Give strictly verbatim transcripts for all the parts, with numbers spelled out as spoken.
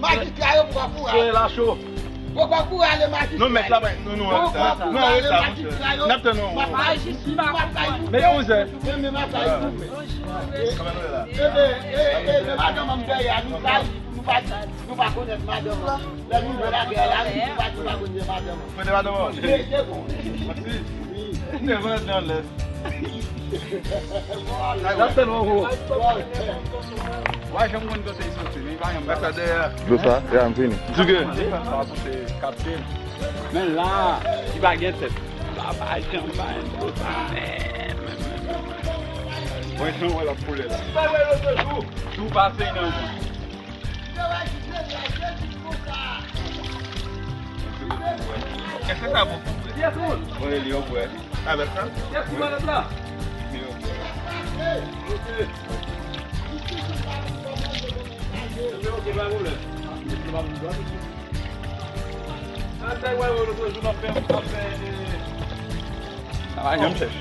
Majistra yo poko kouri ale. Poko kouri ale majistra yo. Non, mèt la, non, non, poko kouri ale majistra yo. N ap tann nou. Majistra yo. Men onzè. Men, men, men, men madanm an dèyè, nou pa, nou pa, nou pa konèt madanm an. Lè nou jwe la, nou pa, nou pa konèt madanm an. Kote madanm an? Mete bon. Mwen te vann nan lè. N ap tann ou ankò. Wa janm konn kote li soti, men li pa janm la. Dlo sa, ya, m fini. Tige. Sa pou se kapte. Men la, li pa gen tèt. La pa janm pa gen dlo sa. Mwen jan wè l ap koule la. Si w pase nan mwen. Èske sa bon pou bwè? Mwen li yo bwè. Avèk sa? Li yo bwè. Sa pa janm chèch.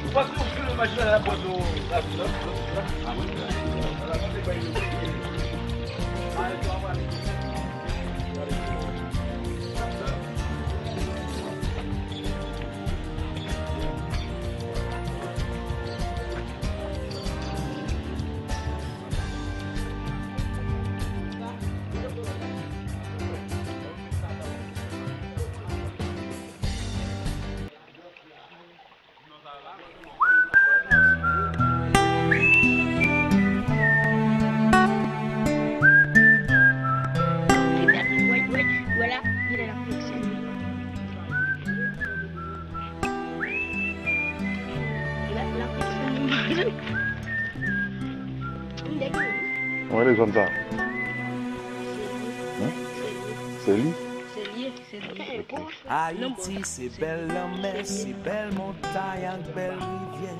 Mwen, lezòm sa. Hein? Se li? Ayiti se bèl lanmè, se bèl montay ak bèl rivyè,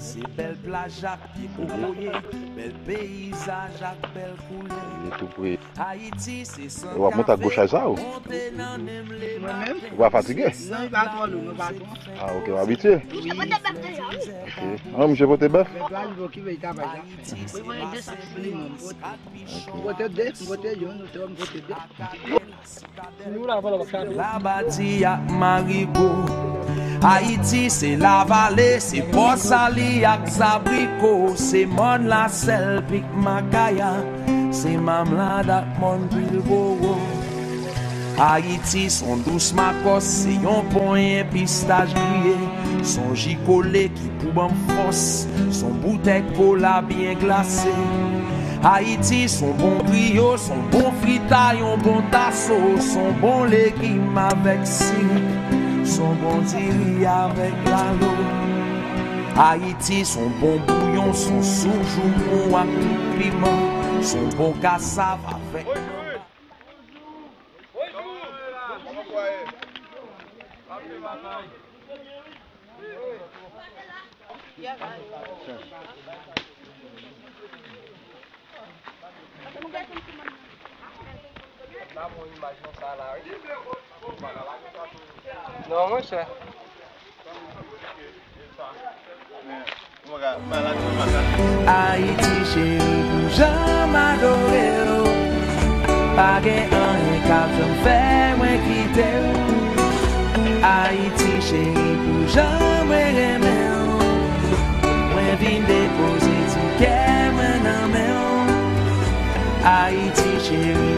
se bèl plaj ak pye kokoye, bèl peyizaj ak bèl koulè. Li tou pre. Ayiti se san kafe monte nan menm leman. Ou pa fatige? Non, li pa twò lou, nou pa twò. Ah, ok, w abitye? Wi. Ok. Ah, misye pote bèf? Bèf la, li okipe, li travay la. Wi, mwen gen de sak. Li mwen pote. Pote de, pote youn, ou te wè m pote de. Labadi ak Marigo. Ayiti se Lavale, se Pòsali ak Zabriko, se mòn Lasèl, Pik Makaya, se Mamlad ak mòn Pilbowo. Ayiti se yon dous makòs, se yon ponyen pistach griye, se yon ji kole ki pou ban m fòs, se yon boutèy kola byen glase. Ayiti se yon bon griyo, se yon bon fritay, yon bon taso, se yon bon legim avèk sirik, se yon bon diri avèk lalo. Ayiti se yon bon bouyon, se yon soup joumou ak tout piman, se yon bon kasav avèk. Non, monchè. Ayiti cheri, pou jan m adore w, pa gen anyen k ap janm fè mwen kite w. Ayiti cheri, pou jan mwen renmen w, mwen vin depoze ti kè mwen nan men w. Ayiti cheri,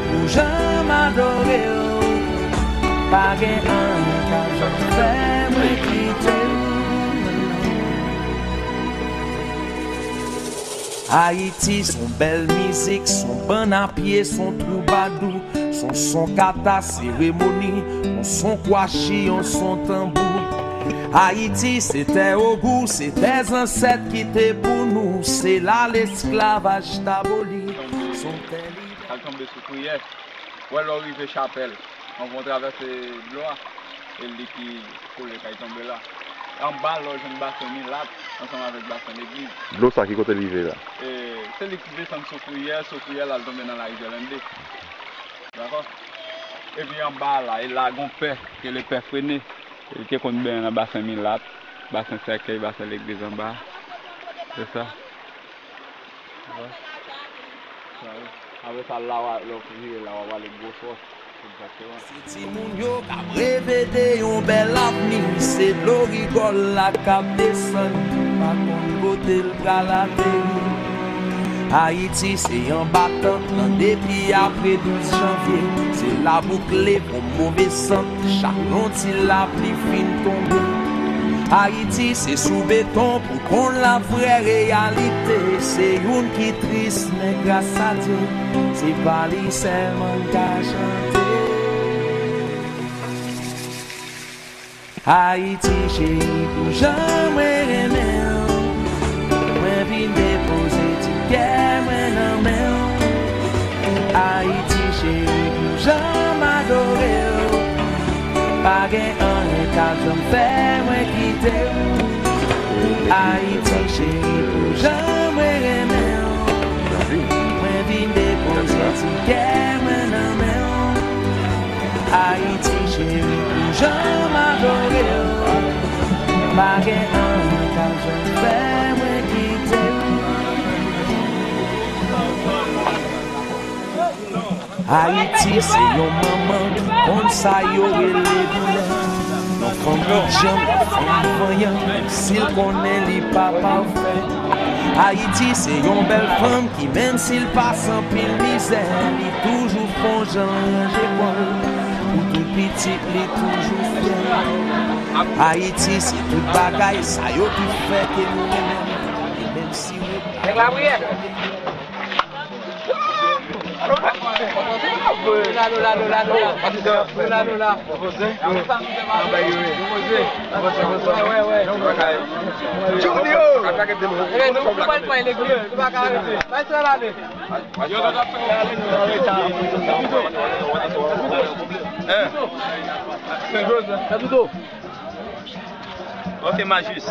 Pa gen anyen k ap janm fè mwen kite w. Ayiti s on bèl mizik, s on bann a pye, s on twoubadou, s on son kata seremoni, yon son kwachi, yon son tanbou. Ayiti se tè ogou, se tè zansèt kite pou nou, se la lesklavaj t aboli, s on tè li. Al tonbe sou priyè. Wè lè w rive chapèl, anvan w travèse dlo a, e li ki kole kay tonbe la. Anba lè w jwenn basen milat ansanm avèk basen legliz. Dlo sa ki kote l rive la? E, se li ki desann Soufriyè, Soufriyè l al tonbe nan larivyè Lennde. Dakò? Epi anba la, e la gon pè, ki rele pè Frene. Li te konn benyen nan basen milat, basen sèkèy, basen legliz anba. Se sa. Apre sa, la w a, lè w vire la, w a pale gwo fòs. Egzakteman. Se timoun yo k ap reve de yon bèl avni, se dlo rigòl la k ap desann, pa konn kote l pral ateri. Ayiti se anba tant lan depi apre douz janvye, se la bouk leve yon move sant, chak yon ti lapli fin tonbe. Ayiti se sou beton pou konn la vrè reyalite, se youn ki tris, men gras a Dye, se pa li sèlman n ka chante. Ayiti cheri, pou jan mwen renmen w, mwen vin depoze ti kè mwen nan men w. Ayiti cheri, pou jan m adore w, pa gen anyen k ap janm fè mwen kite w. Ayiti cheri, pou jan mwen renmen w, mwen vin depoze ti kè mwen nan men w. Ayiti cheri, pou jan m adore w, pa gen anyen k ap janm fè mwen kite w. Ayiti se yon manman ki konn sa yo rele doulè. Yon fanm ki djanm, yon fanm vanyan, si l konnen li pa pafè. Ayiti se yon bèl fanm ki, menm si l pase anpil mizè, li toujou fè yon jan ranje kò l pou tout pitit li toujou fyè. Ayiti se tout bagay sa yo ki fè ke nou renmen l. E menm si nou... Nèg lapriyè. Lola, lola, lola, lola. Lola, lola. Junior! Ebe, nou pa pran legliz, nou pa ka rete. Bay sa la ale. Ok, Majis.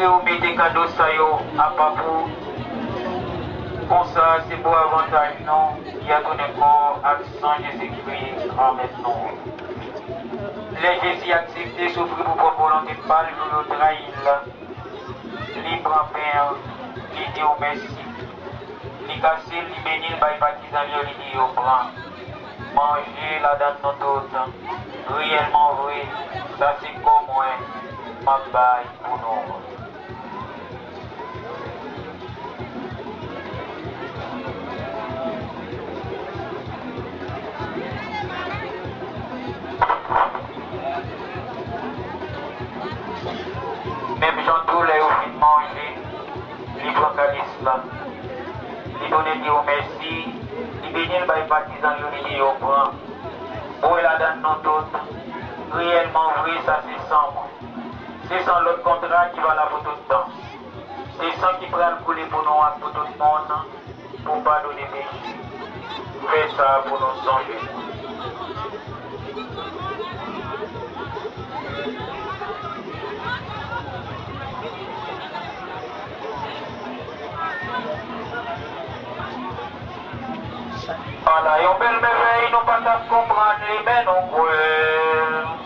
Yo mete kado sa yo apa pou ou. Konsa, se pou avantaj nou, y a tounen kò ak san Jezikri, Granmèt nou. Lè Jezi aksepte soufri pou pwòp volonte pa l, jou yo trayi l, li pran pen an, li di w mèsi. Li kase l, li beni l, bay patizan li yo, li di yo, pran, manje ladan l nou tout. Reyèlman vre, sa se kò mwen, m ap bay pou nou. Menm jan tou, lè yo fin manje, li pran kalis la. Li tounen di yo mèsi, li beni l, bay patizan yo, li di yo, pran, bwè ladan l nou tout. Reyèlman vre, sa se san mwen. Se san lòt kontra ki valab pou tout tan. Se san ki pral koule pou nou ak pou tout moun, pou padone peche. Fè sa pou nou sonje mwen. Ala yon bèl mèvèy, nou pa t ap konprann li, men nou kwè l.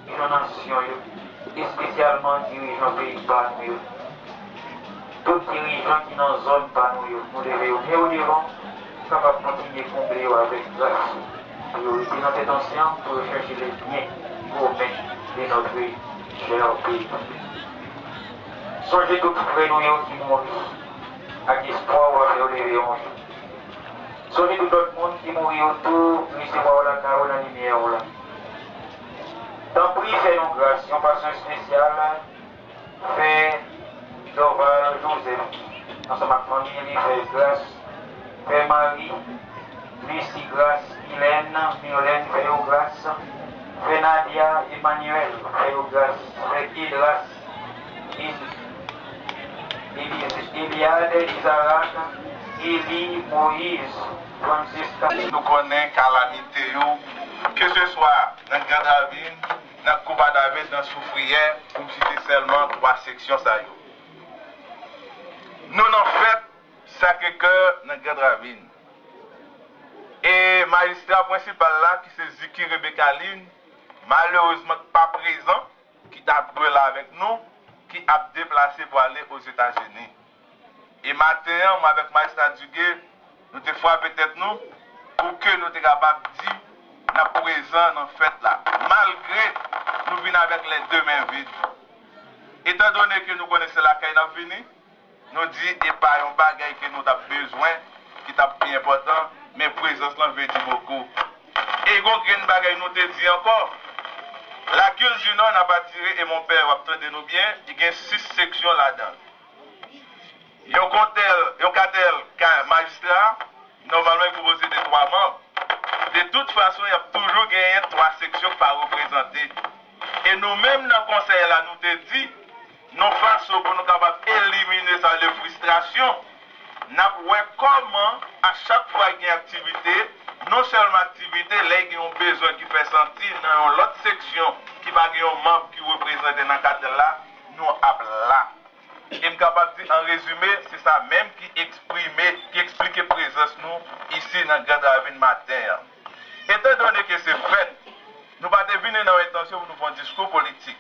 Dirijan nasyon yo, espesyalman dirijan peyi pa nou yo. Tout dirijan ki nan zòn pa nou yo, nou leve yo byen odevan, kapab kontinye konble yo avèk gras, pou yo rete nan tèt ansanm, pou yo chèche le bien komen de notre cher pays. Sonje tout frè nou yo ki mouri, ak espwa w ap fè yo leve yon jou. Sonje tout lòt moun ki mouri yo tou, resevwa w lakay ou nan limyè w la. Tanpri, fè nou gras, yon fason espesyal, fè Dorval Joseph, ansanm ak fanmi li, fè gras, fè Marie, Lucie gras, Ilène, Mirlène, fè yo gras, fè Nadia, Emmanuel, fè yo gras, fè Edras, Eli-, Eli-, Eliade, Isaac, Eli, Moïse, Francisca. Nou konnen kalamite yo, keseswa nan Grand Ravine, nan Kouba David, nan Soufriyè, pou m site sèlman twa seksyon sa yo. Nou nan fèt Sacré-Cœur nan Grand Ravine. E majistra prensipal la, ki se Ziki Rebecca Lynn, malerezman pa prezan, ki ta dwe la avèk nou, ki ap deplase pou ale Ozetazini. E maten an, mwen avèk majistra Dugué, nou te frape tèt nou pou ke nou te kapab di n ap prezan nan fèt la, malgre nou vin avèk lè de men vid. Etandone ke nou konnen se lakay n ap vini, nou di e pa yon bagay ke nou t ap bezwen, ki t ap pi enpòtan, men prezans lan vle di bokou. E gon grenn bagay nou te di ankò. La Gul du Nord n ap atire, e monpè w ap tande nou byen, li gen sis seksyon ladan l. Yon kontèl, yon katèl ka majistra, nòmalman, li konpoze de twa manm. De tout fason, y ap toujou genyen twa seksyon k pa reprezante. E nou menm nan konsèy la, nou te di, yon fason pou nou kapab elimine sa de fristrasyon, n ap wè kòman, a chak fwa gen aktivite, non sèlman aktivite, lè gen yon bezwen ki fè santi nan yon lòt seksyon ki pa gen yon manm ki reprezante nan katèl la, nou ap la. E m kapab di, an rezime, se sa menm ki eksprime, ki eksplike prezans nou isi nan Grand Ravine maten an. Etandone ke se fèt, nou pa te vini nan yon entansyon pou nou fè yon diskou politik.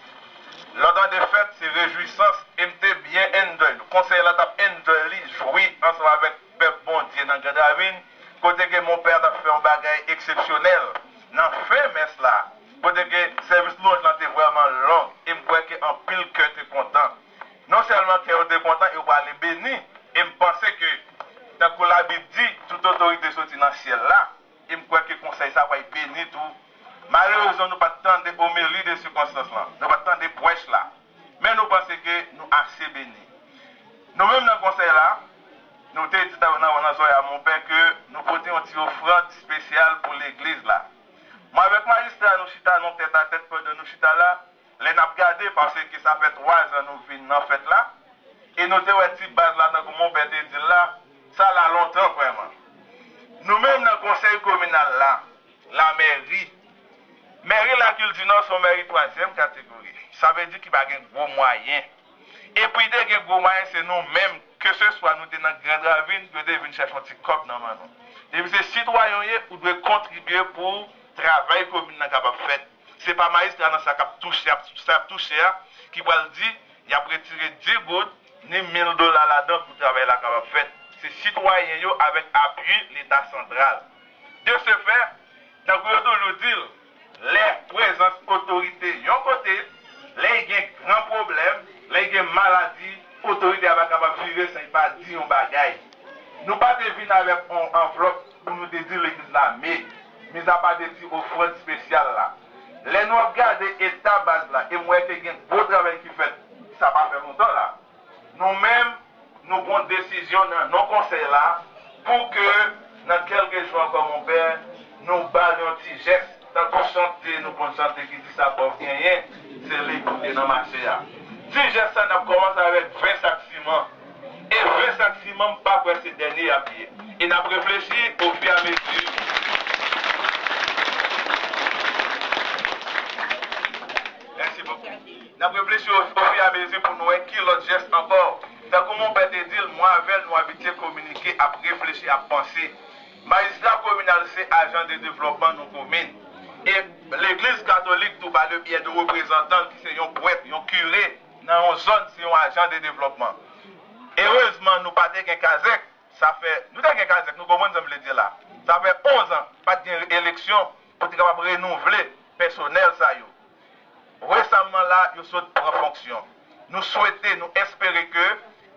Lè w tande fèt, se rejwisans, e m te byen enjoy. Konsèy la t ap enjoy li, jwi ansanm avèk pèp Bondye nan Grand Ravine, kote ke monpè t ap fè yon bagay eksepsyonèl nan fen mès la, kote ke sèvis lwanj lan te vrèman long, e m kwè ke anpil kè te kontan. Non sèlman kè yo te kontan, yo prale beni, e m panse ke, tankou Labib di, tout otorite soti nan syèl la, e m kwè ke konsèy sa pral beni tou. Malerezman, nou pa t tande omeli de sikonstans lan, nou pa t tande prèch la, men nou panse ke nou ase beni. Nou menm nan konsèy la, Nou te di nan, nan, nan zòrèy a monpè ke nou pote yon ti ofrann espesyal pou legliz la. Mwen avèk majistra, nou chita, nou tèt a tèt pandan nou chita la, lè n ap gade, paske sa fè twa zan nou vin nan fèt la, e nou te wè ti baz la, tankou monpè te di l la, sa la lontan vrèman. Nou menm nan konsèy kominal la, lamèri, mèri Lakil di Nò se yon mèri twazyèm kategori. Sa vle di ki pa gen gwo mwayen. E pou te gen gwo mwayen, se nou menm, keseswa nou te nan Grand Ravine, yo te vin chèche yon ti kòb nan men nou. Depi se sitwayen w ye, ou dwe kontribye pou travay komin nan kapab fèt. Se pa majistra nan sa k ap touche, ap, sa ap touche a, ki pral di y ap retire dis goud, ni mil dola ladan pou travay la kapab fèt. Se sitwayen yo avèk apui Leta santral. De ce fait, tankou yo toujou di l, lè prezans otorite yon kote, lè y gen gran pwoblèm, lè y gen maladi, otorite a pa kapab vive san y pa di yon bagay. Nou pa te vin avèk yon anvlòp pou nou te di legliz la, men, mizapa de ti ofrann espesyal la. Lè nou ap gade eta baz la, e m wè ke gen gwo travay ki fèt, sa pa fè lontan la. Nou menm, nou pran desizyon nan non konsèy la pou ke nan kèlke jou ankò, monpè, nou ba l yon ti jès, tankou chante nou konn chante ki di sa pòv genyen, se li pou te nan mache a. Ti jès sa, n ap kòmanse avèk ven sak siman. E ven sak siman, m pa kwè se dènye y ap ye. E n ap reflechi ofiramezi. Mèsi bokou. N ap reflechi o, ofiramezi pou nou wè ki lòt jès ankò. Tankou monpè te di l, mwen avè l, nou abitye kominike, ap reflechi, ap panse. Majistra kominal se ajan de devlòpman nou komin. E legliz katolik tou, pa le byè de reprezantan l, ki se yon prèt, yon kire, nan yon zòn, se yon ajan de devlòpman. Erezman, nou pa te gen kazèk. Sa fè, nou te gen kazèk, nou konprann sa m vle di la. Sa fè onz an, pa t gen eleksyon pou te kapab renouvle pèsonèl sa yo. Resamman la, yo sot pran fonksyon. Nou swete, nou espere ke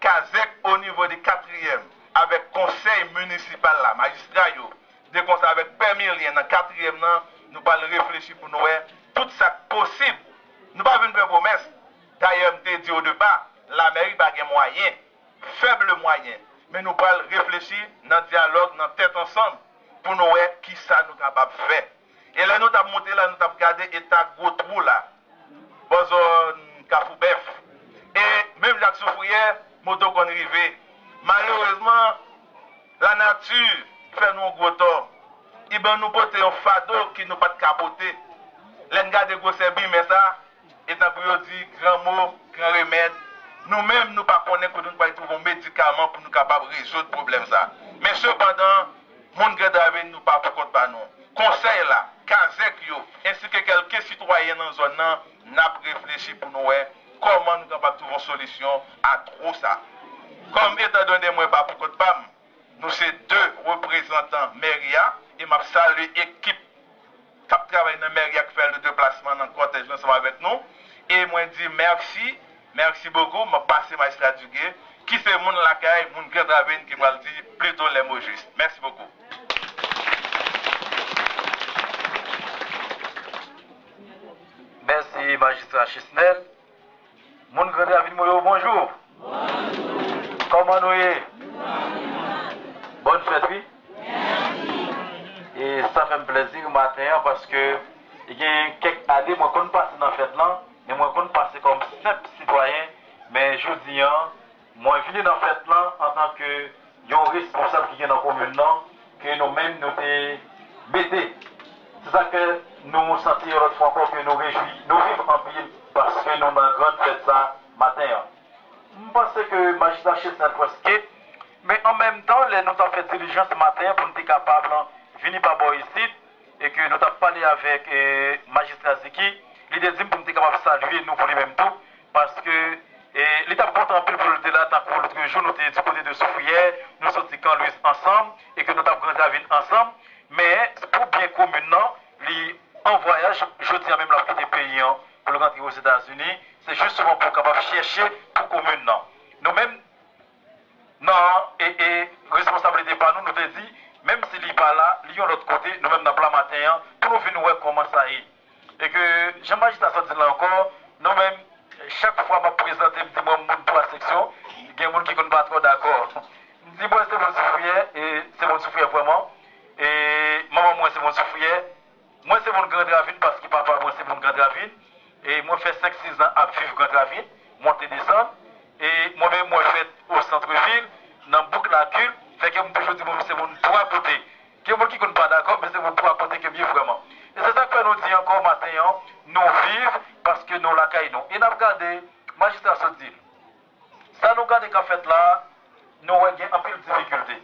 kazèk o nivo de katriyèm, avèk konsèy minisipal la, majistra yo, de konsa avèk pè Milyen nan katriyèm nan, nou pral reflechi pou nou wè tout sa k posib. Nou pa vin fè pwomès. Dayè, m te di odepa, lamèri pa gen mwayen, fèb mwayen, men nou pral reflechi nan dyalòg, nan tèt ansanm, pou nou wè kisa nou kapab fè. E lè nou t ap monte la, nou t ap gade eta gwo twou la, bò zòn Kafou Bèf. E menm jan ak soufriyè, moto konn rive. Malerezman, lanati fè nou yon gwo tò. Li ban nou pote yon fado ke nou pa t ka pote. Lè n gade gwosè bimen sa, e tankou yo di, gran mo, gran remèd, nou menm, nou pa konnen kote nou pral twouve yon medikaman pou nou kapab rezoud pwoblèm sa. Men sepandan, moun Grand Ravine, nou pa pou kont pa nou. Konsèy la, kazèk yo, ensi ke kèlke sitwayen nan zòn nan, n ap reflechi pou nou wè kòman nou kapab twouve yon solisyon a twou sa. Kòm etandone mwen pa pou kont pa m, nou se de reprezantan mèri a, e m ap salye ekip k ap travay nan mèri a k fè le deplasman nan kòtèj la ansanm avèk nou. E mwen di mèsi, mèsi bokou. M ap pase Majistra Dugué, ki se moun lakay, moun Grand Ravine, ki pral di plito lè mo jis. Mèsi bokou. Mèsi, Majistra Chesnel. Moun Grand Ravine mwen yo, bonjou. Bonjou. Kòman nou ye? Nou anfòm. Bòn fèt, wi. Mèsi. E sa fè m plezi maten an, paske gen kèk ane mwen konn pase nan fèt lan, men mwen konn pase kòm senp sitwayen, men jodi an, mwen vini nan fèt lan antanke yon responsab ki gen nan komin nan, ke nou menm nou te mete. Se sa k fè nou santi yon lòt fwa ankò ke nou rejwi, nou viv anpil paske nou nan grann fèt sa maten an. M panse ke Majistra Chesnel prèske, men an menm tan, lè nou t ap fè dilijans maten an pou n te kapab vini pa bò isit, e ke nou t ap pale avèk, e, Majistra Ziki, li te di m pou m te kapab salye nou pou li menm tou, paske, e, li t ap kontan anpil pou l te la, tankou lòt jou nou te di kote de Soufriyè, nou soti Kan Lwiz ansanm, e ke nou t ap Grand Ravine ansanm, men pou byen komin nan, li an vwayaj, jodi a menm l ap kite peyi an pou l rantre Ozetazini, se jisman pou kapab chèche pou komin nan. Nou menm, nan, e, e, responsablite pa nou, nou te di, menm si li pa la, li yon lòt kote, nou menm n ap la maten an, pou nou vin wè kòman sa ye. E ke, jan majistra sot di l la ankò, nou menm, chak fwa m ap prezante, m di mwen moun twa seksyon, gen moun ki konn pa twò dakò. M Si mwen se moun Soufriyè, e se moun Soufriyè vrèman, e manman mwen se moun Soufriyè, mwen se moun Grand Ravine paske papa mwen se moun Grand Ravine, e mwen fè senk, sis zan ap viv Grand Ravine, monte desann, e mwen menm mwen fèt o santrevil, nan bouk Lakil, fè ke m toujou di mwen se moun twa kote. Gen moun ki konn pa dakò, men se moun twa kote ke m ye vrèman. E se sa k fè nou di ankò maten an, nou viv paske nou lakay nou. E n ap gade, majistra sot di l. Sa nou gade k ap fèt la, nou wè gen anpil difikilte.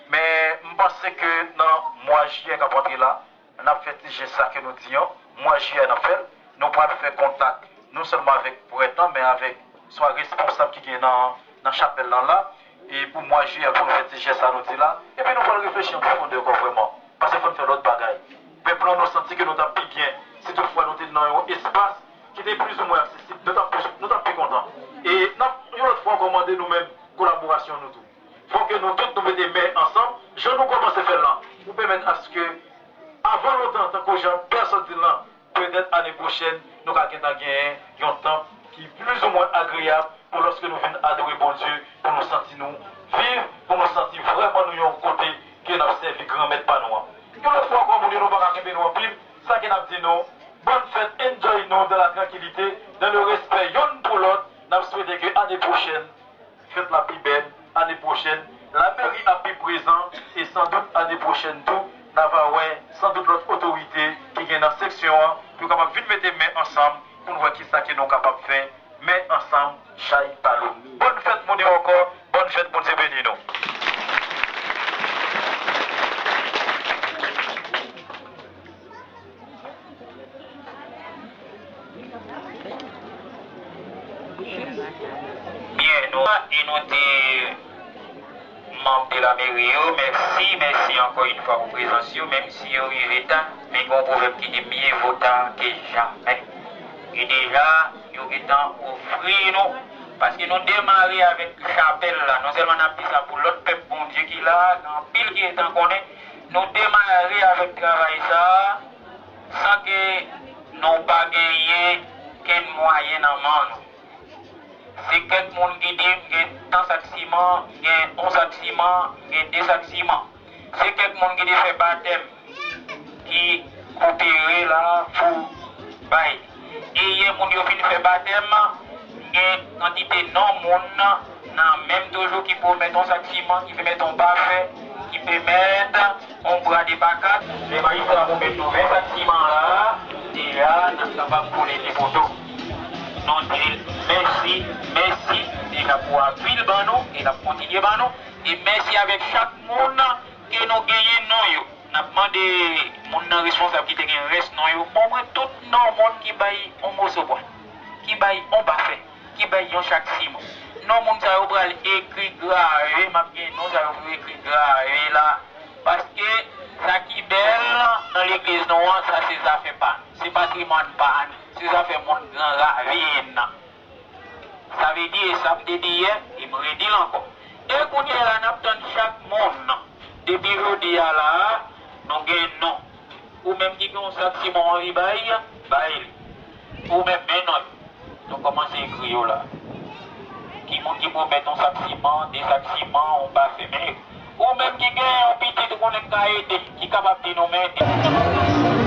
Men m panse ke nan mwa jiyè k ap antre la, n ap fè ti jès sa ke nou di an, mwa jiyè n ap fè l. Nou pral fè kontak non sèlman avèk prèt lan, men avèk swa responsab ki gen nan, nan chapèl lan la. E pou mwa jiyè, pou nou fè ti jès sa nou di la. Epi nou pral reflechi an pwofondè ankò vrèman. Paske fò n fè lòt bagay. Pèp lan, nou santi ke nou t ap pi byen si toutfwa nou te nan yon espas ki te plizoumwen aksesib, nou t ap pi, nou t ap pi kontan. E n ap yon lòt fwa ankò mande nou menm kolaborasyon nou tou. Fò ke nou tout nou mete men ansanm, jan nou kòmanse fè l lan, pou pèmèt aske, avan lontan, tankou jan pè sot di l lan, petèt ane pwochèn, nou ka gentan genyen yon tan ki plizoumwen agreyab pou lòske nou vin adore Bondye, pou nou santi nou viv, pou nou santi vrèman nou yon kote ke n ap sèvi Granmèt pa nou an. Yon lòt fwa ankò, moun yo, nou pa ka kenbe nou anpil, sa ke n ap di nou, bòn fèt, enjoy nou dans la tranquillité, dans le respect yonn pou lòt, n ap swete ke ane pwochèn, fèt la pi bèl, ane pwochèn, lameri ap pi prezan, e sandout ane pwochèn tou, n a va wè sandout lòt otorite ki gen nan seksyon an, pou yo kapab vin mete men ansanm, pou n wè kisa ke nou kapab fè, men ansanm, chay pa lou. Bòn fèt, moun yo, ankò, bòn fèt, Bondye beni nou. Byen, nou, e nou di manm de lameri yo, mèsi, mèsi ankò yon fwa pou prezans yo, menm si yo rive ta, men gen yon pwovèb ki di mieux vaut tard que jamais. E deja, yo gentan ofri nou, paske nou demare avèk chapèl la, non sèlman n ap di sa pou lòt pèp Bondye ki la, gen anpil ki gentan konnen, nou demare avèk travay sa a, san ke nou pa genyen kenn mwayen nan men nou. Se kèk moun ki di, "M gen tan sak siman, m gen yon sak siman, m gen de sak siman." Se kèk moun ki te fè batèm ki koopere la pou bay. E yè moun yo fin fè batèm, gen kantite non moun nan menm toujou ki pwomèt yon sak siman, ki pwomèt yon pafè, ki pwomèt yon bra de pakat. Lè majistra pwomèt nou ven sak siman la, deja n ap kapab kole de poto. Nou di l mèsi, mèsi deja pou apui l ban nou e l ap kontinye ban nou. E mèsi avèk chak moun ke nou genyen non yo. N ap mande moun nan responsab ki te gen rès non yo, ban mwen tout non moun ki bay yon moso bwa, ki bay yon pafè, ki bay yon chak siman. Non moun sa yo pral ekri grave, m ap gen non sa yo pou ekri grave la. Paske sa ki bèl nan legliz nou an, sa se zafè pa nou. Se patrimwàn pa nou. Se zafè moun Gran Ravin nan. Sa vle di, e sa m te di yè, e m redi l ankò. E kounye a la, n ap tann chak moun. Depi jodi a la a, nou gen non. Ou menm ki gen yon sak siman w anvi bay, bay li. Ou menm, men non yo. Nou kòmanse ekri yo la. Ki moun ki pwomèt yon sak siman, de sak siman, yon pafè, men ekri. Ou menm ki gen yon pitit ou konnen k ka ede, ki kapab di nou men ede.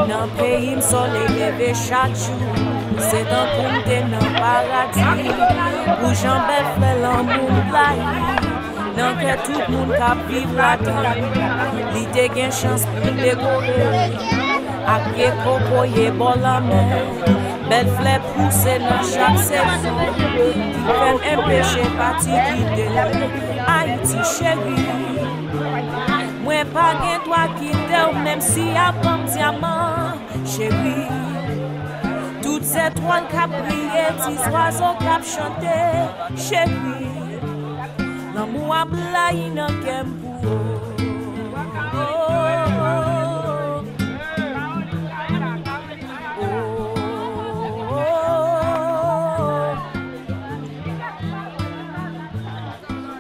Nan peyi m, solèy leve chak jou, se tankou m te nan paradi. Pou jan bèl flè lanmou m blayi, nan kè tout moun k ap viv ladan l, li te gen chans pou l dekore ak pye kokoye bò lanmè. Bèl flè pouse nan chak sezon, ki fè m enpeche pati kite l. Ayiti cheri, mwen pa gen dwa kite w, menm si y ap ban m dyaman, cheri. Tout zetwal k ap briye, ti zwazo k ap chante, cheri. Lanmou ap blayi nan kè m pou ou.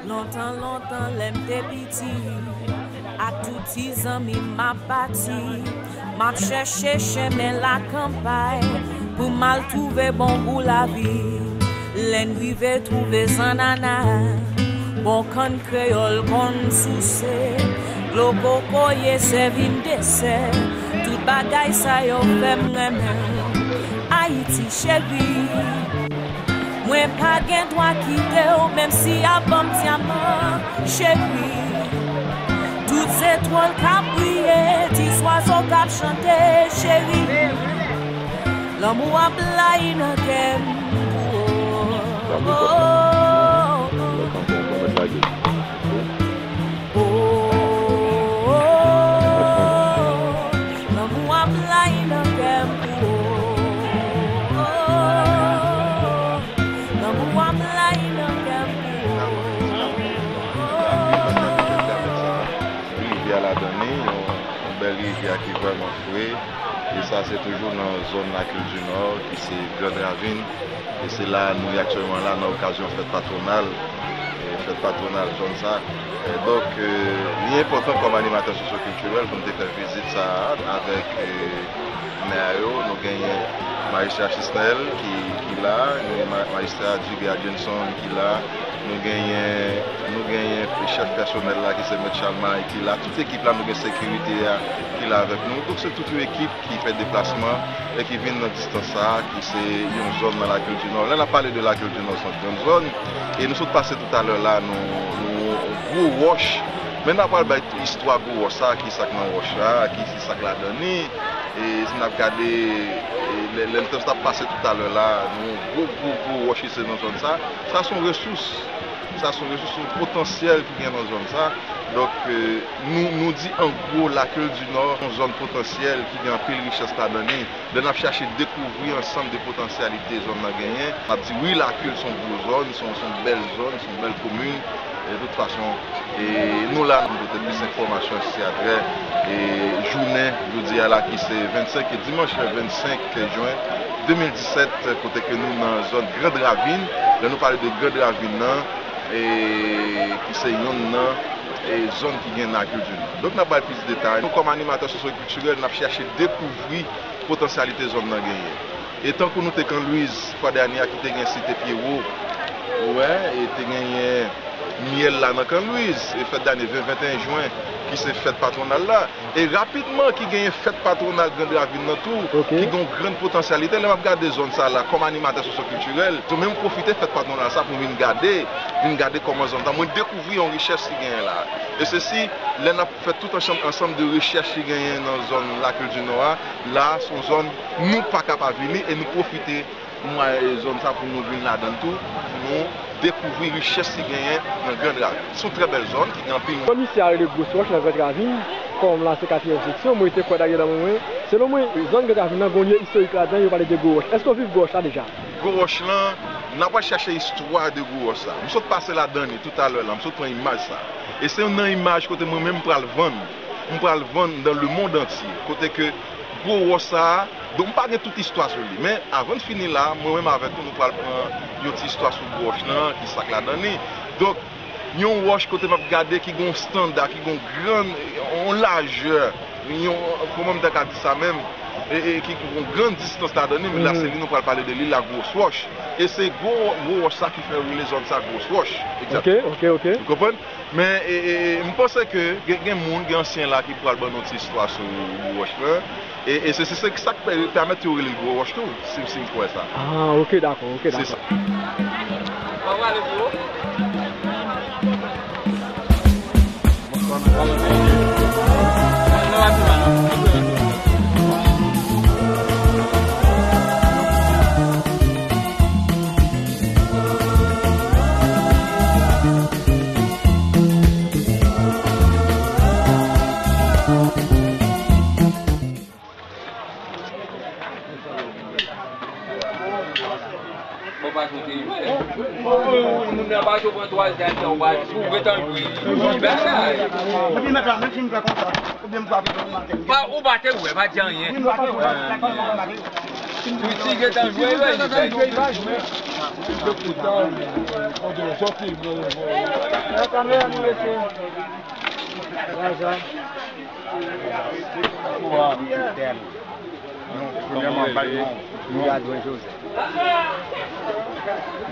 Lontan, lontan, lè m te piti, ak tout ti zanmi m, m ap pati. M ap chèche chemen lakanpay pou m al twouve bon gou lavi. Lè n rive twouve zannana, bon kann kreyòl konn souse, dlo kokoye sèvi n desè. Tout bagay sa yo fè m renmen w, Ayiti cheri. Mwen pa gen dwa kite w, menm si y ap ban m dyaman, cheri. Tout zetwal k ap briye, ti zwazo k ap chante, cheri. Lanmou ap blayi nan kè m pou ou. Oh, oh, oh, lanmou ap blayi nan kè m pou ou. Lanmou ap blayi nan kè m pou ou. Rivyè Ladanni, yon, yon bèl rivyè ki vrèman fre. E sa, se toujou nan zòn Lakil di Nò, ki se Grand Ravine. E se la nou ye aktyèlman la, nan okazyon fèt patwonal, e fèt patwonal zòn sa. E donk, e, li enpòtan kòm animatè sosyokiltirèl pou n te fè vizit sa a avèk, e, mè a yo. Nou genyen Majistra Chisnel ki, ki la, nou gen ma-, Majistra Duby Adjenson ki la, nou genyen, nou genyen chèf pèsonèl la ki se Mèt Chalmay ki la, tout ekip la, nou gen sekirite a ki la avèk nou. Donk, se tout yon ekip ki fè deplasman e ki vin nan distans sa a, ki se yon zòn nan Lakil di Nò. Lè n ap pale de Lakil di Nò, se yon grann zòn. E nou sot pase toutalè la, nou, nou gwo wòch. Men n ap pral bay istwa gwo wòch sa a, ki sa k nan wòch la, ki, ki sa k ladan li. E si n ap gade, e lè, lè n t ap pase toutalè la, nou gwo, gwo, gwo wòch ki se nan zòn sa. Sa se yon resous. Sa se yon resous, yon potansyèl ki gen nan zòn sa. Donk, e, nou, nou di an gwo, Lakil di Nò, yon zòn potansyèl ki gen anpil richès ladan li. Lè n ap chache dekouvri ansanm de potansyalite zòn nan genyen, n ap di wi, Lakil se yon gwo zòn, se yon, se yon bèl zòn, se yon bèl komin. E de tout fason, e nou la, nou pote plis enfòmasyon si atrè, e jounen jodi a la ki se vennsenk, e dimanch vennsenk jen de mil disèt, kote ke nou nan zòn Grand Ravine. Lè nou pale de Grand Ravine nan, e ki se yonn nan, e zòn ki gen Lakil di Nò. Donk, n ap bay plis detay. Nou, kòm animatè sosyokiltirèl, n ap chache dekouvri potansyalite zòn nan genyen. E tankou nou te Can Louise fwa dènye a, ki te gen Site Pye Wo, ou wè, e te genyen myèl la nan Can Louise, e fèt dane ven, venteyen jen, ki se fèt patwonal la. E rapidman, ki genyen fèt patwonal Grand Ravine nan tou, ki gen yon grann potansyalite. Lè m ap gade zòn sa la, kòm animatè sosyokiltirèl, mwen menm pwofite fèt patwonal sa pou m vin gade, vin gade kòman zòn sa, mwen dekouvri yon richès ki genyen la. E se si, lè n ap fè tout ansanm, ansanm de rechèch ki genyen nan zòn Lakil di Nò a, la, se yon zòn nou pa ka pa vini e nou pwofite mwayen zòn sa pou nou vin ladan l tou, pou nou dekouvri richès ki genyen nan Grand Ravine. Se yon trè bèl zòn ki gen anpil. Zòn isi a rele Gwo Wòch nan Grand Ravine, kòm la se katriyèm seksyon, mwen te kwè dayè nan mwen, selon mwen, zòn Grand Ravine nan gen yon lye istorik ladan, yo pale de Gwo Wòch. Èske w viv Gwo Wòch la deja? Gwo Wòch lan, n ap al chache istwa de Gwo Wòch sa. M sot pase ladan li toutalè la, m sot pran imaj sa. E se youn nan imaj kote mwen menm m pral vann. M pral vann dans le monde entier. Kote ke Gwo Wòch sa a, donk m pa gen tout istwa sou li. Men avan n fini la, mwen menm avèk ou, nou pral pran yon ti istwa sou Gwo Wòch lan, ki sa k ladan li. Donk, yon wòch kote m ap gade ki gen yon estanda, ki gen yon gran, yon lajè, yon, kòman m ta ka di sa menm? e, e ki, ki gon gran distans ladan li, men la se li nou pral pale de li la, Gwo Wòch. E se gwo, gwo wòch sa ki fè yo rele zòn sa Gwo Wòch. Egzakteman. Ok, ok, ok. Ou konprann? Men, e, e, e, m panse ke gen, gen moun, gen ansyen la ki pral ban nou ti istwa sou Gwo Wòch lan. E, e se, se, se sa k pè-, pèmèt yo rele l Gwo Wòch tou, si, si m kwè sa. Ah, ok, dakò, ok, dakò. Se sa. Bon, pa koute yo. Moun nan pa jwe pran twa zam nan, ou pa, ou gentan jwe. Bagay. Epi mèt la, menm si m fè konsa, oubyen m frape yon maten. Pa, ou pa te wè, pa di anyen. Piti gentan jwe, wè, li fè. Premyèman, bay non. Viladwen Jozèf.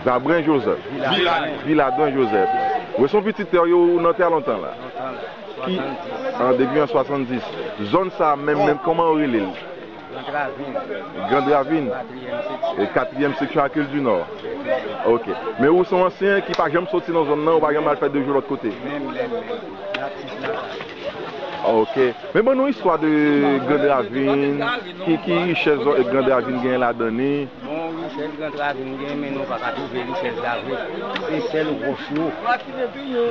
Zabren Jozèf. Viladwen. Viladwen Jozèf. Ou se yon pitit tè yo nan tè lontan la. Ki, an, depi an swasanndis. Zòn sa menm, menm, kòman yo rele l? Grand Ravine. Grand Ravine. Katriyèm seksyon. E katriyèm seksyon Akil di Nò. Ok. Men ou se yon ansyen ki pa janm soti nan zòn nan, ou pa janm al fè de jou lòt kote? Menm, menm, menm. Natif lakay. Ok. Men ban nou istwa de Grand Ravine, ki, ki richès Grand Ravine gen ladan li? Bon, richès Grand Ravine gen, men nou pa ka twouve richès la vre. Se sèl wòch yo.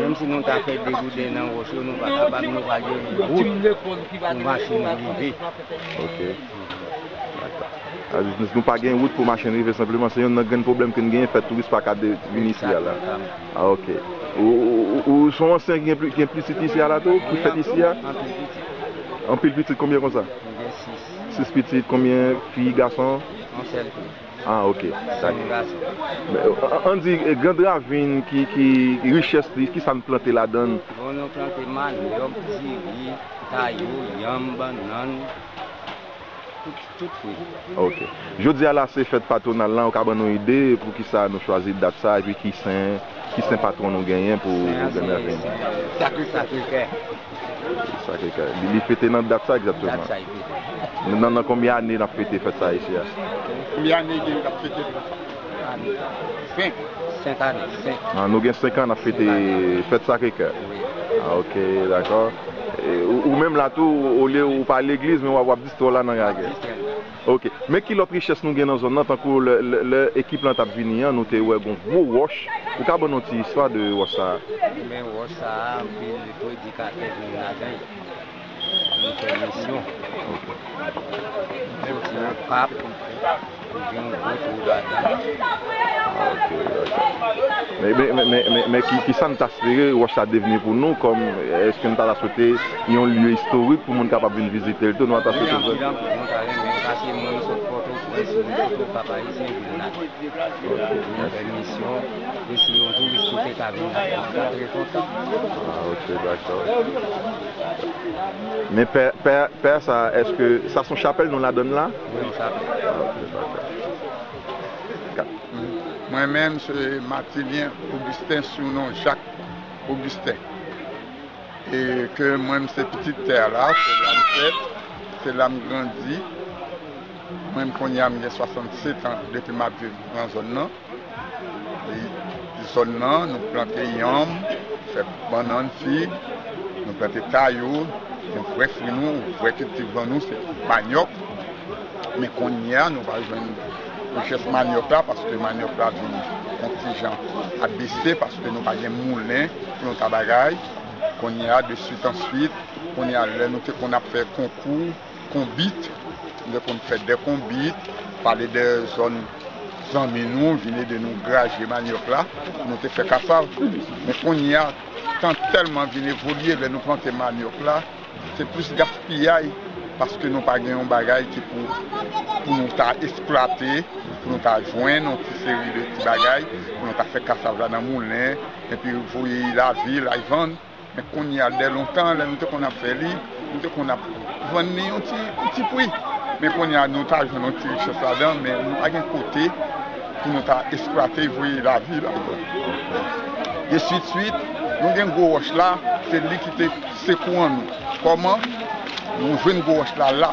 Menm si nou ta fè degouden nan wòch yo, nou pa kapab, nou pa gen wout pou machin rive. Ok. Dakò. A, nou, nou pa gen wout pou machin rive, senpleman, se youn nan grenn pwoblèm ke n genyen, fè touris pa ka de-, vin isi a la. Egzakteman. A, ok. Ou, ou, ou, ou se yon ansyen ki gen pli, ki gen pitit isi a la tou, ki fèt isi a? Anpil pitit. Anpil pitit, konbyen konsa? M gen sis. Sis pitit, konbyen fi, gason? Yon sèl fi. Ah, ok. Dakò. Yon gason. Men, an, ann di, e, Grand Ravine, ki, ki richès li, ki sa n plante ladan l? Bon, nou plante manyòk, diri, tayo, yanm, bannann, tout, tout fwi. Ok. Jodi a la, se fèt patwonal lan, ou ka ban nou ide pou ki sa nou chwazi dat sa, epi ki sen, ki sen patwon nou genyen pou Grand Ravine? Sen an se Sakre Kè. Sakre Kè. Li, li fete nan dat sa egzakteman? Dat sa, li fete. Nan, nan konbyen ane n ap fete fèt sa isi a? Konbyen ane gen n ap fete fèt sa? Senk. Senk ane, senk. Ah, nou gen senk an n ap fete fèt Sakre Kè. Wi. Ah, ok, dakò. E, ou, ou menm la tou, olye ou pa legliz, men w ap, w ap distè w la nan gagè. Ok. Men ki lòt richès nou gen nan zòn nan, tankou lè, lè, lè ekip lan t ap vini an, nou te wè gon gwo wòch. Ou ka ban nou ti istwa de wòch sa a? Men wòch sa a, anpil predikatè vin ladan l. Vin fè misyon. Soti Okap, vin yon gwo twou ladan. Ok, dakò. Men, men, men, men, men, men ki, ki sa n ta espere wòch sa devni pou nou, kòm, èske n ta ta swete yon lye istorik pou moun kapab vin vizite l tou, nou ta ta swete anpil, anpil, nou ta renmen, paske mwen, m sot Pòtoprens, m sot Okap Ayisyen, vin la. Ok, mèsi. Pèmisyon, e si yon touris ki te ka vin la, m ta trè kontan. Ah, ok, dakò. Men pè, pè, pè sa, èske sa se yon chapèl nou ladan l la? Wi, yon chapèl. Ah, ok, dakò. Mwen menm, se Matilien Augustin, sou non Jak Augustin. E ke mwen, m se pitit tè a la, se la m fèt, se la m grandi. Mwen, kounye a, m gen swasannsèt an depi m ap viv nan zòn nan. E zòn nan, nou plante yanm, fè bannann, fig, nou plante tayo, nou vrè fwi nou, vrè kiltivan nou, se manyòk. Men kounye a, nou pa jwenn richès manyòk la, paske manyòk la vin yon ti jan ap bese, paske nou pa gen moulen pou nou ta bagay. Kounye a, de swit an swit, kounye a, lè nou te konn ap fè konkou, konbit, nou te konn fè de konbit, pale de zòn zanmi nou, vin ede nou graje manyòk la, pou nou te fè kasav. Men kounye a, tan tèlman vin evolye, lè nou plante manyòk la, se plis gaspiyay, paske nou pa gen yon bagay ki pou, pou nou ta eksplwate, pou nou ta jwenn yon ti seri de ti bagay, pou nou ta fè kasav la nan moulen, epi voye lavil, al vann. Men kounye a, dè lontan, lè nou te konn ap fè li, nou te konn ap vann li yon ti, yon ti pri. Men kounye a, nou ta jwenn yon ti richès ladan, men nou pa gen kote pou nou ta eksplwate, voye lavi ladan. De swit swit, nou gen gwo wòch la, se li ki te sekouran nou. Kòman nou jwenn gwo wòch la la?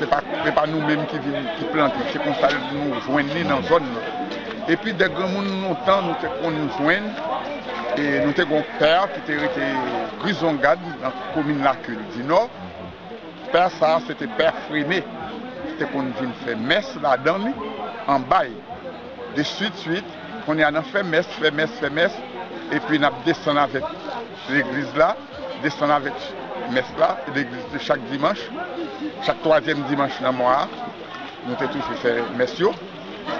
Se pa, se pa nou menm ki vin, ki plante, se konsa nou jwenn li nan zòn nan. Epi de granmoun lontan nou te konn jwenn, e nou te gen yon pè ki te rete Grizongad nan komin Lakil di Nò. Pè sa a, se te pè Freme. Li te konn vin fè mès ladan li, anba l. De swit swit, kounye a n ap fè mès, fè mès, fè mès, epi n ap desann avèk legliz la, desann avèk mès la, legliz de chak dimanch, chak twazyèm dimanch nan mwa a, nou te toujou fè mès yo.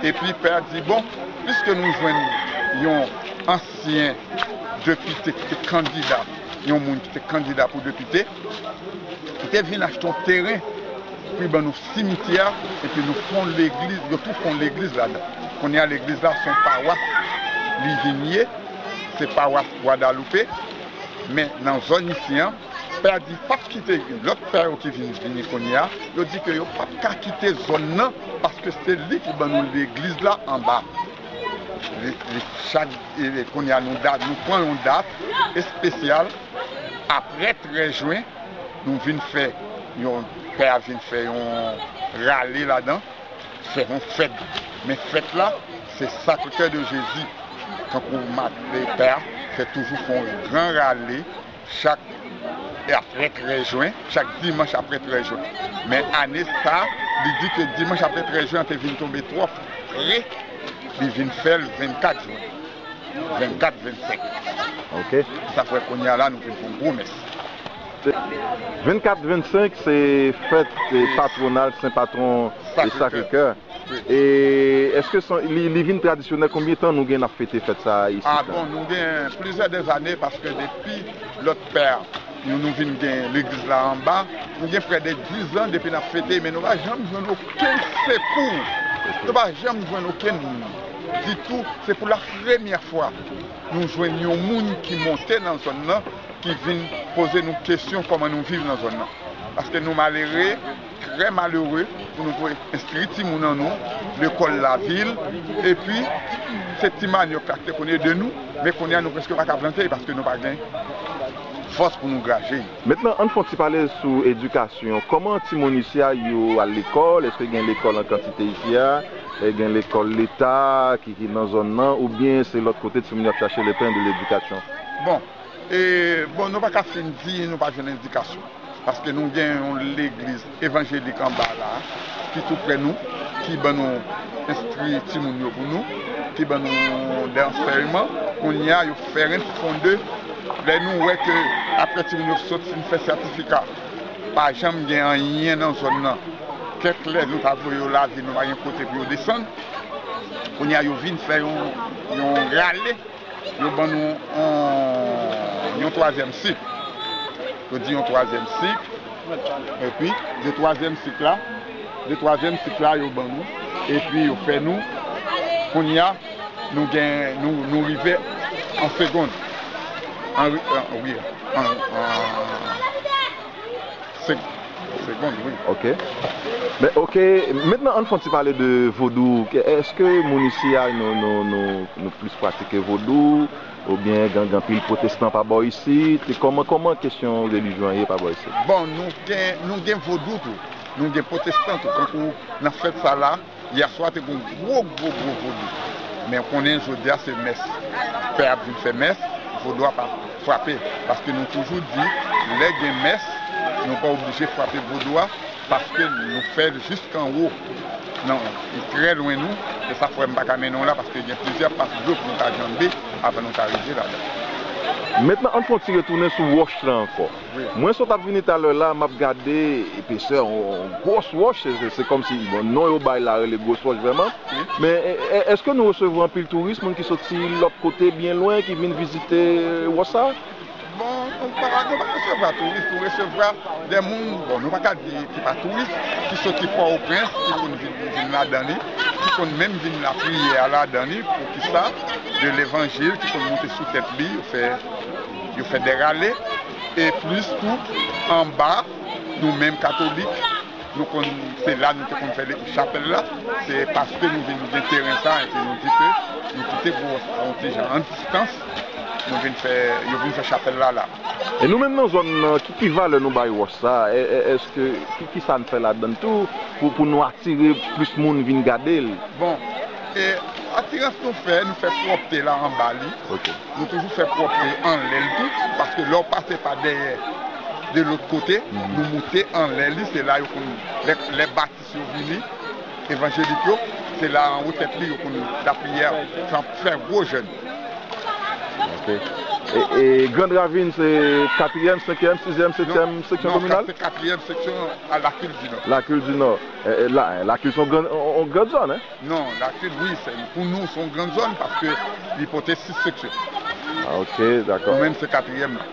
Epi pè a di, bon, piske nou jwenn yon ansyen depite ki te kandida, yon moun ki te kandida pou depite, ki te vin achte yon teren pou ban nou simityè a, epi nou fè yon legliz, yo tou fè yon legliz ladan. Kounye a, legliz la se yon pawas li vin ye, se pawas Gwadalope, men nan zòn isi an, pè a di p ap kite, lòt pè yo ki vin vini kounye a, yo di ke yo p ap ka kite zòn nan, paske se li ki ban nou legliz la anba. Li, li, chak, e, kounye a nou dat, nou pran yon dat espesyal, apre trèz jen, nou vin fè yon, pè a vin fè yon rale ladan, fè yon fèt. Men fèt la, se Sacré-Cœur de Jésus. Tankou maten, pè a fè toujou fè yon gran rale chak, e apre trèz jen, chak dimanch apre trèz jen. Men ane sa, li di ke dimanch apre trèz jen an te vin tonbe twò pre, li vin fè l vennkat jen. Vennkat, vennsenk. Ok. Sa fè kounye a la, nou vin fè yon gwo mès. Vennkat, vennsenk, se fèt, e, patwonal Sen Patwon e Sacré-Cœur. Wi. E èske se, li, li vin tradisyonèl? Konbyen tan nou gen n ap fete fèt sa a isit la? Ah bon, nou gen plizyè dèzane, paske depi lòt pè a, nou, nou vin gen legliz la anba, nou gen prè de diz an depi n ap fete, men nou pa janm jwenn okenn sekou. Nou pa janm jwenn okenn moun ditou. Se pou la premyè fwa nou jwenn yon moun ki monte nan zòn nan, ki vin poze nou kesyon kòman nou viv nan zòn nan. Paske nou malere, trè malere, pou nou pou enskri timoun an nou, lekòl lavil, epi se ti manyòk la ki te konn ede nou, men kounye a nou prèske pa ka plante paske nou pa gen fòs pou nou graje. Mentnan, ann fè yon ti pale sou edikasyon. Kòman timoun isi a yo al lekòl? Èske gen lekòl an kantite isi a? E gen lekòl leta ki, ki nan zòn nan? Oubyen se lòt kote timoun yo ap chache le pain de l'éducation? Bon, e, bon, nou pa ka fin di nou pa jwenn edikasyon. Paske nou gen yon legliz evanjelik anba la, ki tou prè nou, ki ban nou enstri timoun yo pou nou, ki ban nou de ansèyman. Kounye a, yo fè rent fonde. Lè nou wè ke apre timoun yo sot fin fè sètifika, pa janm gen anyen nan zòn nan. Kèk lè nou ta voye yo lavil, nou pa gen kote pou yo desann. Kounye a, yo vin fè yon, yon rale. Yo ban nou yon, yon twazyèm sik. Yo di yon twazyèm sik. Epi, de twazyèm sik la, de twazyèm sik la, yo ban nou. Epi, yo fè nou, kounye a, nou gen, nou, nou rive an segonn. An, an, wi, an, an, Sek-, segonn, wi. Ok. Men, ok, mentnan ann fè yon ti pale de vodou. Ke-, èske moun isi a, nou, nou, nou, nou plis pratike vodou, oubyen gen, gen anpil pwotestan pa bò isit? Kòman, kòman kesyon relijyon an ye pa bò isit? Bon, nou gen, nou gen vodou tou. Nou gen pwotestan tou. Tankou nan fèt sa la, yè swa te gen yon gwo, gwo, gwo vodou. Men ou konnen jodi a se mès. Pè ap vin fè mès, vodou a pa frape. Paske nou toujou di, lè gen mès, nou pa oblije frape vodou a, paske nou fè l jiskanwo. Non, li trè lwen nou, e sa fè m pa ka mennen w la, paske gen plizyè pas dlo pou nou ta janbe avan nou ta rive ladan. Mentnan, ann fè yon ti retounen sou wòch la ankò. Wi. Mwen sot ap vini talè la, m ap gade epesè yon, yon gwòs wòch, se, se, se kòmsi, bon, non yo bay la rele gwòs wòch vrèman. Wi. Men, e, e, èske nou resevwa anpil touris, moun ki soti lòt kote, byen lwen, ki vin vizite wòch sa? Bon, nou pa, nou pa resevwa touris, nou resevwa de moun, bon, nou pa ka di ki pa touris, ki soti Pòtoprens, ki konn vin, vin ladan li, ki konn menm vin lapriyè a ladan li, poukisa, de levanjil, ki konn monte sou tèt li, yo fè, yo fè de rale, e plis tou, anba, nou menm katolik, Nou konn, se la nou te konn fè le-, chapèl la. Se paske nou vin gen teren sa, epi nou di ke nou kite gwo wòch la yon ti jan an distans. Nou vin fè, yo vin fè chapèl la la. E nou menm nan zòn nan, ki, ki valè nou bay wòch sa? E, e, èske, ki, ki sa n fè ladan l tou pou, pou nou atire plis moun vin gade l? Bon, e, atirans nou fè, nou fè pwòpte la anba li. Ok. Nou toujou fè pwòpte anlè l tou, paske lè w pase pa dèyè, de lòt kote, mhm, nou moute anlè li, se la yo konn, lè, lè batis yo vini, evanjelik yo, se la anwo tèt li yo konn lapriyè, fè, fè gwo jèn. Ok. E, e Grand Ravine, se katriyèm, senkyèm, sizyèm, setyèm seksyon kominal? Non, se katriyèm seksyon a Lakil di Nò. Lakil di Nò. E, e, la, Lakil se yon gran, yon, yon gran zòn, hein? Non, Lakil, wi, se, pou nou, se yon gran zòn paske li pote sis seksyon. Ah, ok, dakò. Nou menm, se katriyèm la.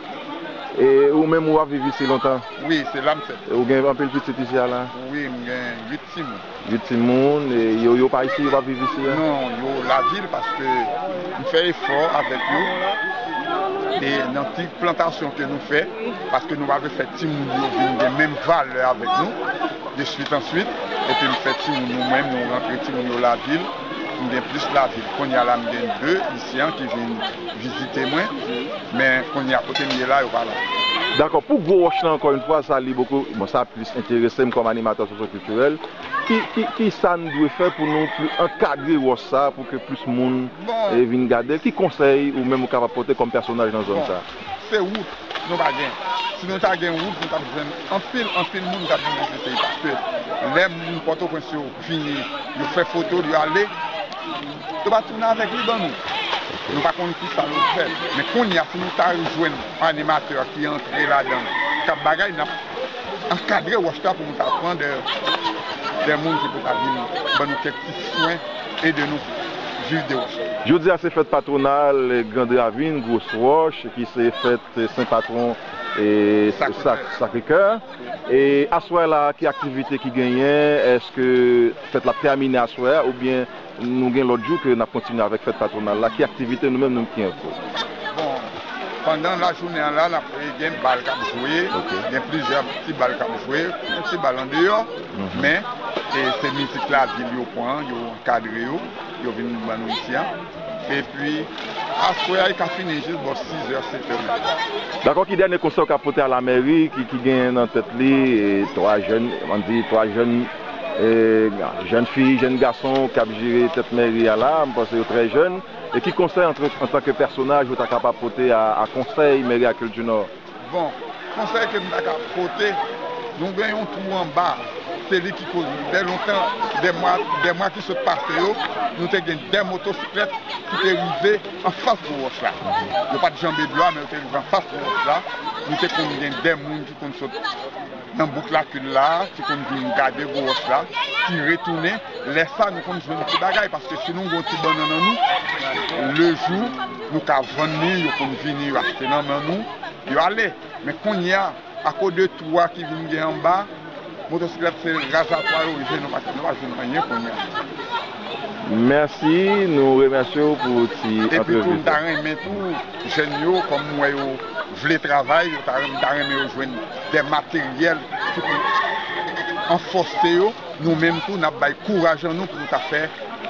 E ou menm, ou ap viv isi lontan? Wi, se la m fèt. E ou gen anpil pitit isi a la? Wi, m gen uit timoun. Uit timoun, e yo, yo pa isi, yo pa viv isi a? Non, yo lavil paske m fè efò avèk yo. E nan ti plantasyon ke nou fè, paske nou pa vle fè timoun yo vin gen menm valè avèk nou, de swit an swit, epi m fè timoun nou menm, nou rantre timoun yo lavil, m gen plis lavil. Kounye a la, m gen de isi an ki vin vizite mwen, men kounye a kote m ye la, yo pa la. Dakò, pou gwo wòch la, ankò yon fwa, sa li bokou, bon, sa plis enterese m kòm animatè sosyokiltirèl. Ki, ki, ki sa n dwe fè pou nou pli ankadre wòch sa, pou ke plis moun, bon, e, vin gade l? Ki konsèy ou menm ou kapab pote kòm pèsonaj nan zòn sa? Bon, se wout nou pa gen. Si nou ta gen wout, nou t ap jwenn anpil, anpil moun k ap vin vizite. Paske lè moun Pòtoprens yo vini, yo fè foto, yo ale, yo pa tounen avèk li ban nou. Nou pa konn ki sa yo fè. Men kounye a, si nou ta jwenn yon animatè ki antre ladan l, k ap bagay, n ap ankadre wòch la pou nou ta pran de, de moun ki pou ta vin ban nou kèk ti swen, ede nou viv de wòch la. Jodi a se fèt patwonal Grand Ravine, Gwo Wòch, ki se fèt Sen Patwon e Sakre Kè. Sakre Kè. E aswè la, ki aktivite ki genyen? Èske fèt la ap tèmine aswè a oubyen nou gen lòt jou ke n ap kontinye avèk fèt patwonal la? Ki aktivite nou menm nou ki ankò? Bon, pandan lajounen an la, n ap gen bal k ap jwe, ok, gen plizyè ti bal k ap jwe, yon ti bal andeyò, mhm, men, e, se mizik lavil yo pran, yo ankadre yo, yo vin ban nou isi a. Epi, aswè a, li ka fini jis bò sizè, setè. Dakò, ki dènye konsèy w ka pote a lamèri ki, ki gen nan tèt li, e, twa jèn, ann di, twa jèn, e, jèn fi, jèn gason k ap jere tèt mèri a la, m panse yo trè jèn. E ki konsèy, antre, antanke pèsonaj, ou ta kapab pote a, a konsèy mèri Lakil di Nò? Bon, konsèy ke m ta ka pote, nou gen yon twou anba, se li ki koz nou. Dè lontan, dè mwa, dè mwa ki sot pase yo, nou te gen de motosiklèt ki te rive anfas gwo wòch la. Yo pa t janbe dlo a, men yo te rive anfas gwo wòch la. Nou te konn gen de moun ki konn sot nan bouk Lakil la, ki konn vin gade gwo wòch la, ki retounen. Lè sa, nou konn jwenn ti bagay, paske si nou gen yon ti bannann nan nou, lejou nou ka vann li, yo konn vini, yo achte nan men nou, yo ale. Men kounye a, akoz de twou a ki vin gen anba, motosiklèt se razatwa yo rive, nou pa, nou pa jwenn anyen kounye a. Mèsi, nou remèsye w pou ti antrevi sa. Epi tou, m ta renmen tou, jèn yo, kòm m wè yo vle travay, yo ta, m ta renmen yo jwenn de materyèl ki pou ranfòse yo. Nou menm tou, n ap bay kouraj an nou pou nou ta fè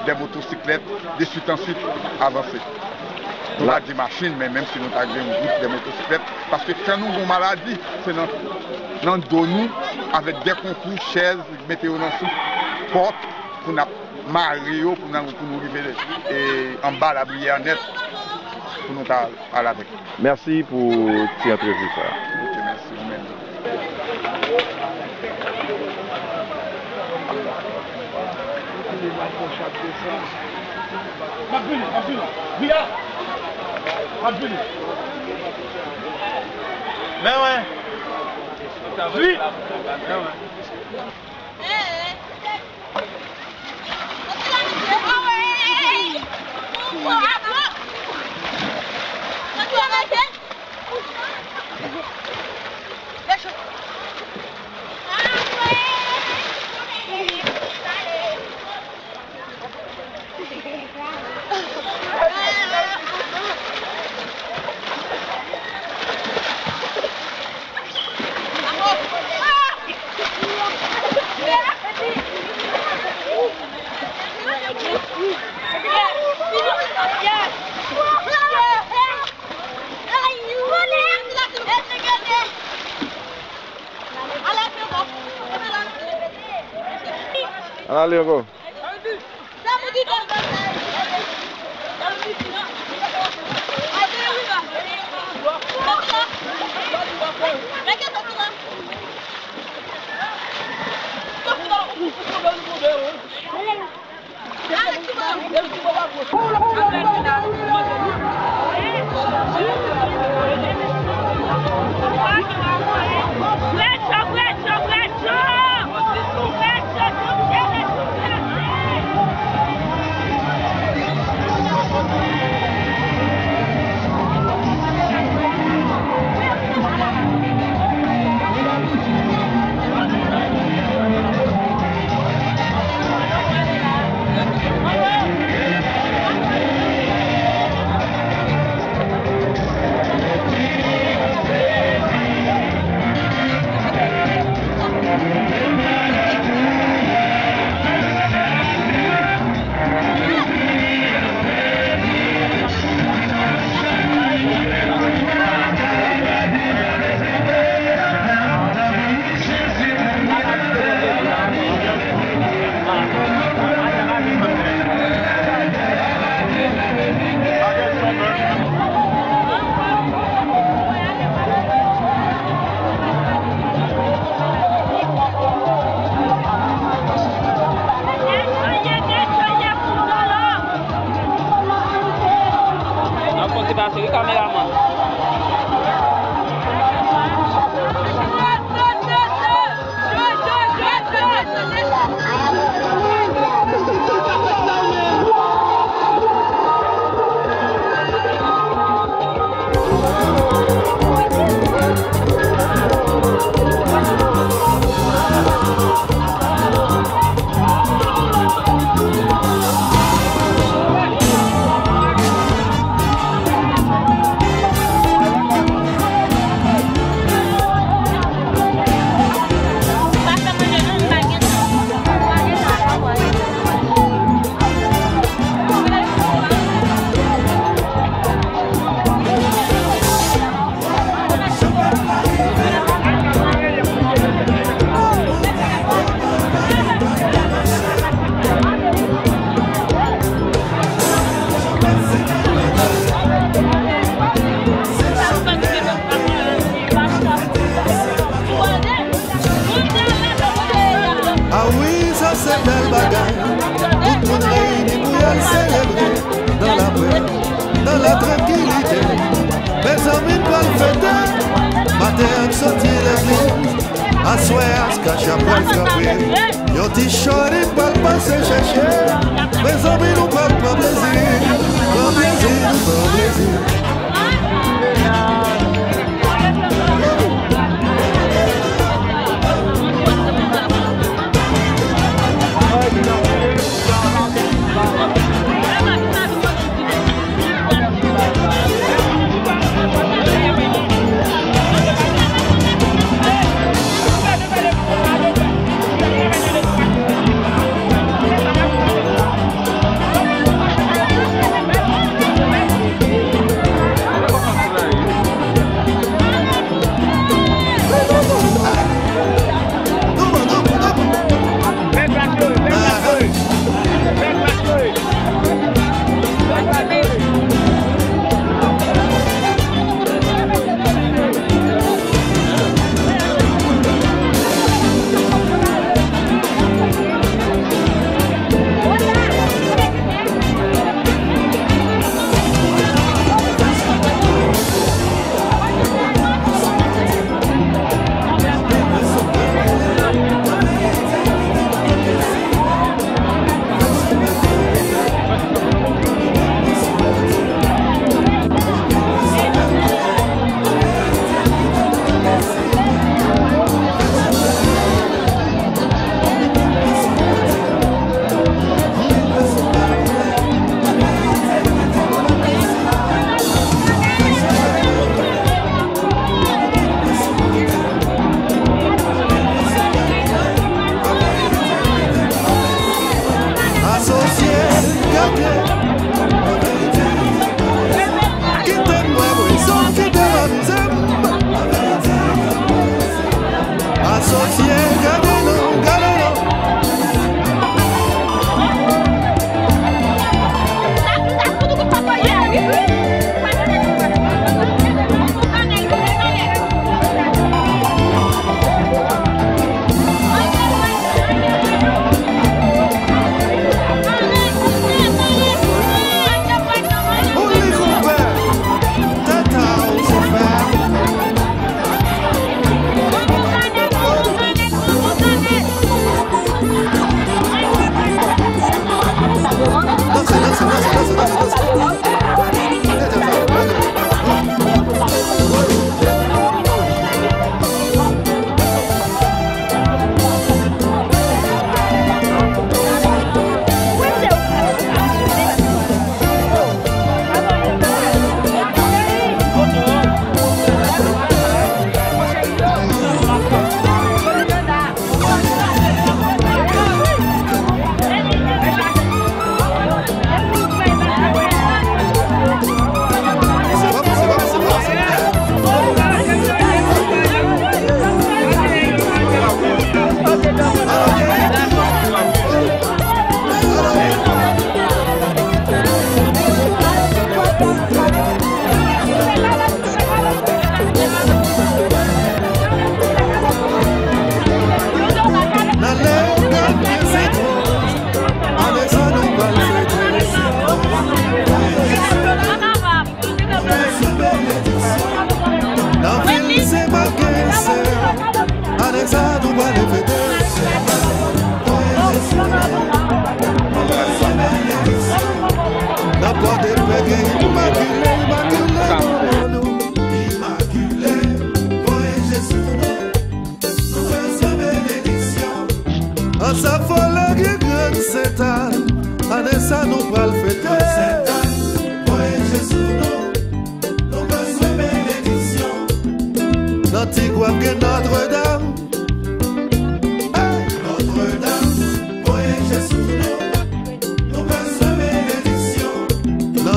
de motosiklèt de swit an swit avanse. Nou pa di machin, men menm si nou ta gen yon gwoup de motosiklèt, paske kan nou gen yon maladi, se nan, nan do nou, avèk de konkou, chèz, mete yo nan sou pòt, pou n ap mare yo, pou n, pou nou rive, e, anba lapriyè nèt, pou nou ta al avèk yo. Mèsi pou ti antrevi sa a. Ok, mèsi, ou menm. M ap vini, m ap vini. Mila! M ap vini. Men wè. Wi. Men wè. Ale ankò. N ap konsidere se wi kameramann. Ah wi, sa se bèl bagay. Tout moun reyini pou y al selebre nan lapè, nan latrankilite. Mezanmi, n pral fete. Maten an, n soti legliz. Aswè a, Skacha pral frape. Yon ti shorty pral pase chèche. Mezanmi, nou pral pran plezi. Pran plezi, nou pran plezi.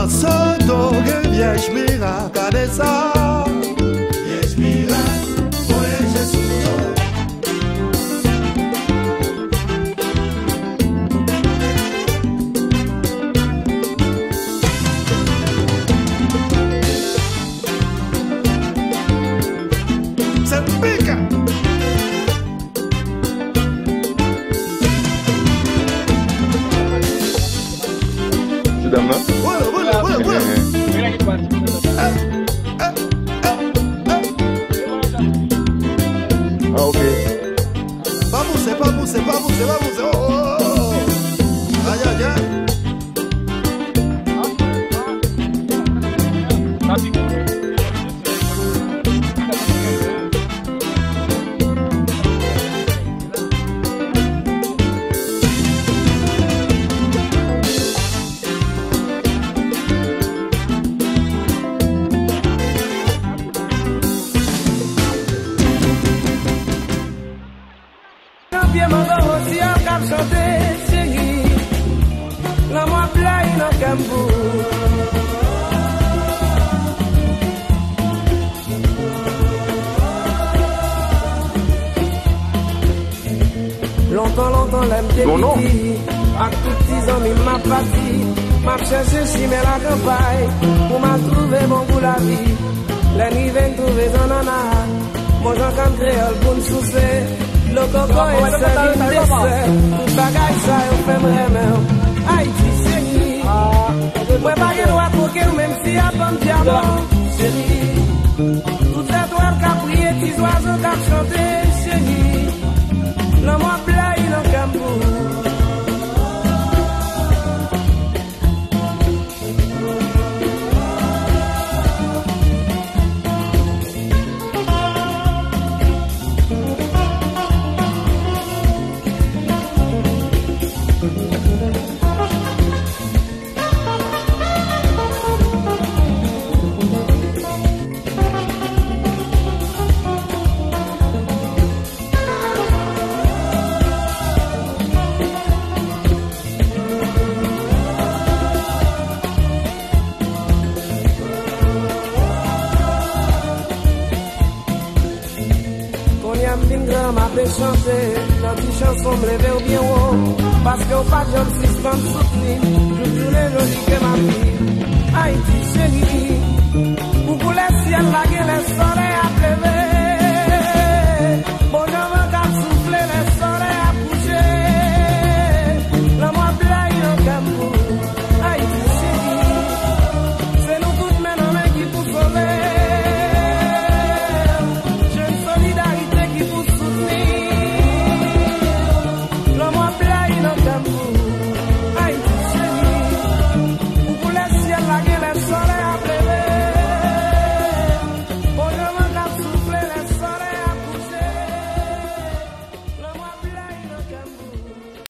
Santo gen Vyèj mirak, gade sa. Vyèj mirak, voye je sou yo. Se pika. Ti dam nan? Vole, vole, vole, vole. Ah, ok. Pa pouse, pa pouse, pa pouse, pa pouse. Oh, oh, oh, oh. Ay, ay, ay. Nan pye mango rosiyal k ap chante, cheri. Lanmou ap blayi nan kè m pou ou. Lontan, lontan, lè m te piti, ak tout ti zanmi m ap pati, m ap chèche chimen lakanpay pou m al twouve bon gou lavi. Lè n rive, n twouve zannanna, bon jan kann kreyòl pou n souse. Dlo koko e sèvi m desè, tout bagay sa yo fè m renmen w. Ayiti, cheri, mwen pa gen dwa twoke w, menm si y ap ban m dyaman, cheri. Tout zètwal k ap briye, ti zwazo k ap chante, cheri. Lanmou ap blayi nan kè m pou ou. Kounye a m vin gran, m ape chante. Nan ti chanson m leve w byen wo, paske w pa t janm sispann soutni m. Jouk jounen jodi ke m